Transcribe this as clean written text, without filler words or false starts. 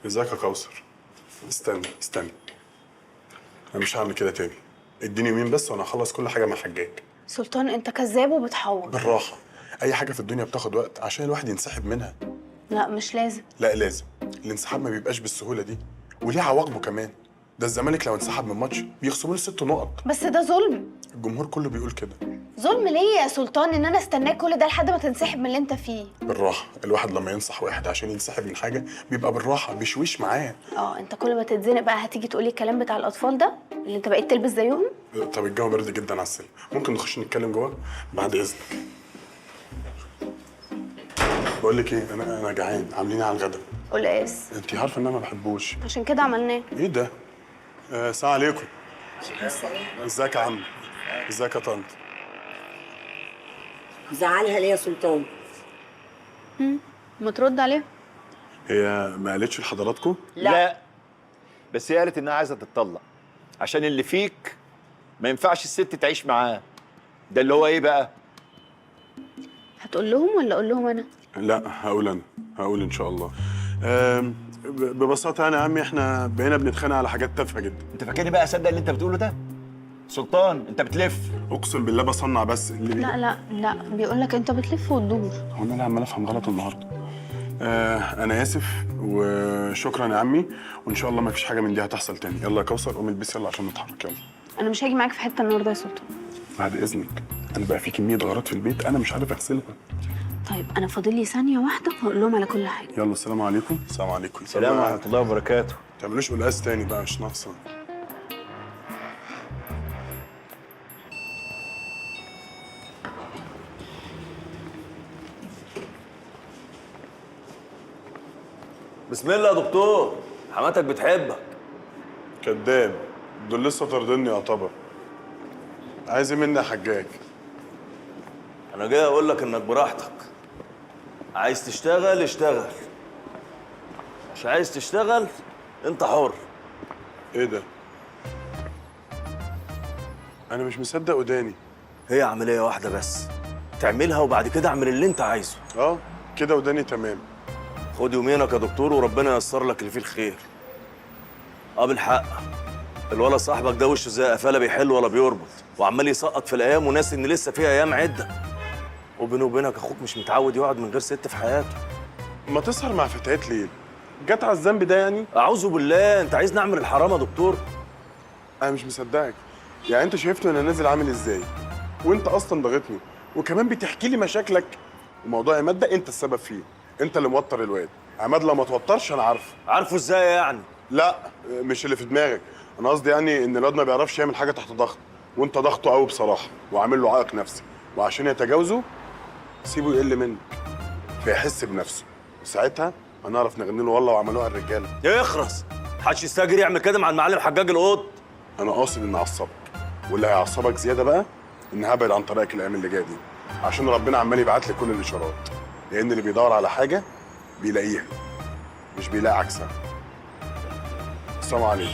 ازيك يا كوثر؟ استنى استنى، انا مش هعمل كده تاني. اديني يومين بس وانا هخلص كل حاجة مع حجاج. سلطان انت كذاب وبتحور. بالراحة، اي حاجة في الدنيا بتاخد وقت عشان الواحد ينسحب منها. لا مش لازم. لا لازم، الانسحاب ما بيبقاش بالسهولة دي، وليه عواقبه كمان. ده الزمالك لو انسحب من ماتش بيخصموا له 6 نقط. بس ده ظلم. الجمهور كله بيقول كده. ظلم ليه يا سلطان ان انا استناك كل ده لحد ما تنسحب من اللي انت فيه؟ بالراحة، الواحد لما ينصح واحد عشان ينسحب من حاجة بيبقى بالراحة، بيشويش معاه. اه انت كل ما تتزنق بقى هتيجي تقولي الكلام بتاع الاطفال ده اللي انت بقيت تلبس زيهم؟ طب الجو برد جدا على السلم، ممكن نخش نتكلم جوه بعد اذنك؟ بقول لك ايه، انا جعان، عاملين على الغدا؟ قلقاس. انت عارفه ان انا ما بحبوش، عشان كده عملناه. ايه ده؟ السلام عليكم. ازيك يا عم؟ ازيك يا طنط؟ زعلها ليه يا سلطان؟ ما ترد عليها. هي ما قالتش لحضراتكم؟ لا. بس هي قالت انها عايزه تتطلق عشان اللي فيك ما ينفعش الست تعيش معاه. ده اللي هو ايه بقى؟ هتقول لهم ولا اقول لهم انا؟ لا هقول انا، هقول ان شاء الله. ببساطة يعني يا عمي احنا بقينا بنتخانق على حاجات تافهة جدا. انت فاكرني بقى اصدق اللي انت بتقوله ده؟ سلطان انت بتلف. اقسم بالله بصنع بس اللي لا لا لا، بيقول لك انت بتلف وتدور. هو انا اللي عمال افهم غلط النهارده؟ انا اسف وشكرا يا عمي، وان شاء الله ما فيش حاجة من دي هتحصل تاني. يلا يا كوثر قومي البسي يلا عشان نتحرك. يلا. انا مش هاجي معاك في حتة النهارده يا سلطان. بعد اذنك، انا بقى في كمية غارات في البيت انا مش عارف اغسلها. طيب انا فاضل لي ثانية واحدة وهقول لهم على كل حاجة. يلا السلام عليكم. السلام عليكم. السلام ورحمة الله وبركاته. ما تعملوش قلقاس تاني بقى، مش ناقصه. بسم الله يا دكتور، حماتك بتحبك. كداب، دول لسه طاردني يعتبر. عايز ايه مني يا حجاج؟ انا جاي اقول لك انك براحتك، عايز تشتغل اشتغل، مش عايز تشتغل انت حر. ايه ده؟ انا مش مصدق وداني. هي عملية واحدة بس تعملها وبعد كده اعمل اللي انت عايزه. اه كده وداني تمام. خد يومينك يا دكتور وربنا ييسر لك اللي فيه الخير. بالحق الولا صاحبك ده وشه زي قفاله بيحل ولا بيربط، وعمال يسقط في الايام وناس ان لسه في ايام عده. وبيني وبينك اخوك مش متعود يقعد من غير ست في حياته. ما تسهر مع فتيات ليه؟ جت على الذنب ده يعني؟ اعوذ بالله، انت عايز نعمل الحرام يا دكتور؟ انا مش مصدقك، يعني انت شايفني وانا نازل عامل ازاي؟ وانت اصلا ضاغطني، وكمان بتحكي لي مشاكلك. وموضوع عماد ده انت السبب فيه، انت اللي موتر الواد. عماد لو ما توترش انا عارفه. عارفه ازاي يعني؟ لا مش اللي في دماغك، انا قصدي يعني ان الواد ما بيعرفش يعمل حاجة تحت ضغط، وانت ضغطه قوي بصراحة وعامل له عائق نفسي، وعشان يتجاوزه سيبه يقل منك فيحس بنفسه، وساعتها هنعرف نغني له والله وعملوها الرجالة. يخرس، محدش يستاجر يعمل كده مع المعلم حجاج القط. انا قاصد ان اعصبك، واللي هيعصبك زيادة بقى ان هبعد عن طريقك الايام اللي جاية دي، عشان ربنا عمال يبعت لي كل الاشارات، لان اللي بيدور على حاجة بيلاقيها مش بيلاقي عكسها. السلام عليكم.